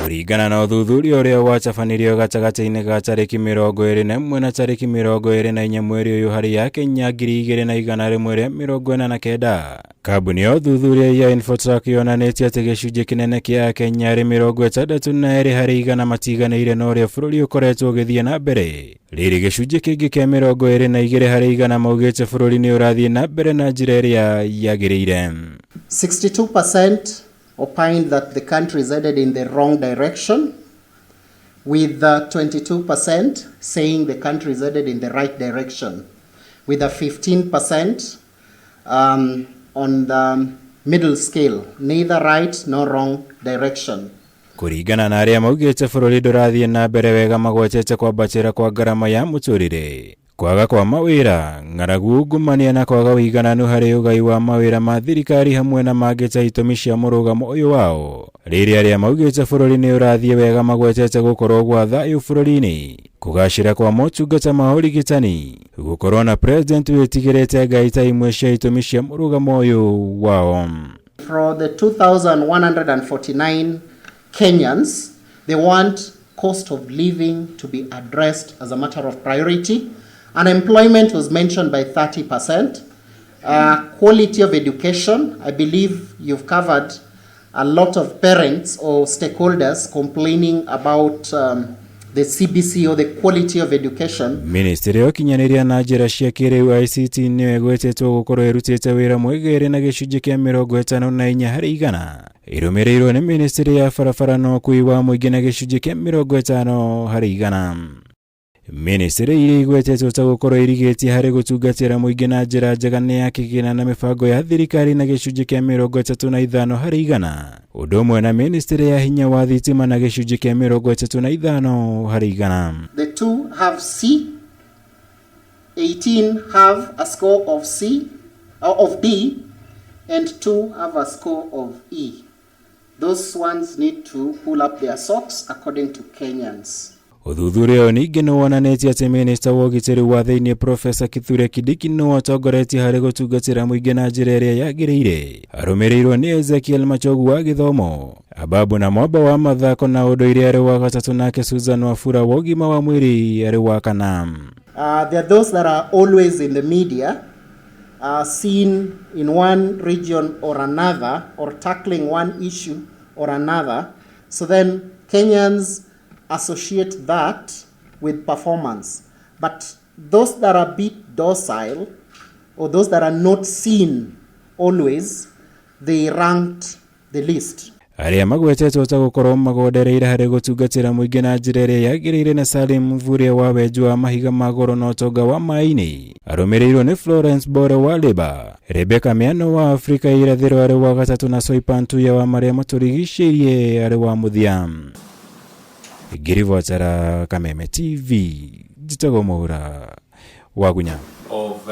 Kũringana na ũthuthuria ũrĩa watabanirio gatagatĩ-inĩ ga tarĩki 21 na tarĩki 24 mweri ũyũ harĩ Akenya 2,149, kambuni ya ũthuthuria ya Infotrack yonanĩtie atĩ gĩcunjĩ kĩnene kĩa Akenya arĩ 62 harĩ igana matiganĩire na ũrĩa bũrũri ũkoretwo ũgĩthiĩ na mbere. Rĩrĩ gĩcunjĩ kĩngĩ kĩa 22 harĩ igana maugĩte bũrũri nĩ ũrathiĩ na mbere na njĩra ĩrĩa yagĩrĩire. 62% opined that the country is headed in the wrong direction, with 22% saying the country is headed in the right direction, with a 15% on the middle scale, neither right nor wrong direction. Kũringana na arĩa maugĩte bũrũri ndũrathiĩ na mbere wega, magwetete kwambatĩra kwa ngarama ya mũtũrĩre, kwaga kwa mawĩra, ng'aragu, ungumania na kwaga ũigananu harĩ ũgai wa mawĩra ma thirikari hamwe na mangĩ ta itũmi cia mũrũgamo ũyũ wao. Rĩrĩa arĩa maugĩte bũrũri nĩ ũrathiĩ wega magwetete gũkorwo gwa thayũ bũrũri-inĩ, kũgacĩra kwa motungata ma ũrigitani, gũkorwo na president wĩtigĩrĩte Ngai ta imwe cia itũmi cia mũrũgamo ũyũ wao. For the 2,149 Kenyans, they want cost of living to be addressed as a matter of priority. Unemployment was mentioned by 30%. Quality of education, I believe you've covered a lot of parents or stakeholders complaining about the CBC or the quality of education. Ministry ya ũkinyanĩria na njĩra cia kĩrĩu ICT nĩyo ĩgwetetwo gũkorwo ĩrutĩte wĩra mwega ĩrĩ na gĩcunjĩ kĩa 54 harĩ igana, ĩrũmĩrĩirwo nĩ ministry ya barabara na ũkui wa mũingĩ na gĩcunjĩ kĩa 50 harĩ igana. Ministry iria igwetetwo ta gũkorwo irigĩtie harĩ gũtungatĩra mũingĩ na njĩra njega nĩ ya kĩgĩna na mĩbango ya thirikari na gĩcunjĩ kĩa 35 harĩ igana, ũndũ ũmwe na ministry ya hinya wa thitima na gĩcunjĩ kĩa 35 harĩ igana. The two have C, 18 have a score of C, or of D, and two have a score of E. Those ones need to pull up their socks, according to Kenyans. Ũthuthuria ũyũ ningĩ nĩ wonanĩtie atĩ minista wa ũgitĩri wa thĩinĩ Profesa Kithure Kindiki nĩwe ũtongoretie harĩ gũtungatĩra mũingĩ na njĩra ĩrĩa yagĩrĩire, arũmĩrĩirwo nĩ Ezekiel Machogu wa gĩthomo, Ababu na Mwamba wa mathako na ũndũire arĩ wa gatatũ, nake Susan Wafula wa ũgima wa mwĩrĩ arĩ wa kana. There are those that are always in the media, seen in one region or another, or tackling one issue or another. So then Kenyans associate that with performance. But those that are a bit docile, or those that are not seen always, they ranked the least. Arĩa magwetetwo ta gũkorwo magondereire harĩ gũtungatĩra mũingĩ na njĩra ĩrĩa yagĩrĩire na Salim Mvurya wa wenji wa mahiga ma goro na ũtonga wa maĩ-inĩ, arũmĩrĩirwo nĩ Florence Bore wa Labour, Rebecca Miano wa Afrika ya irathĩro arĩ wa gatatũ na Soipan Tuya wa marĩa matũrigicĩirie arĩ wa mũthia. Ngĩribotera Kameme TV, njĩtagwo Mwaura Wagunya. Of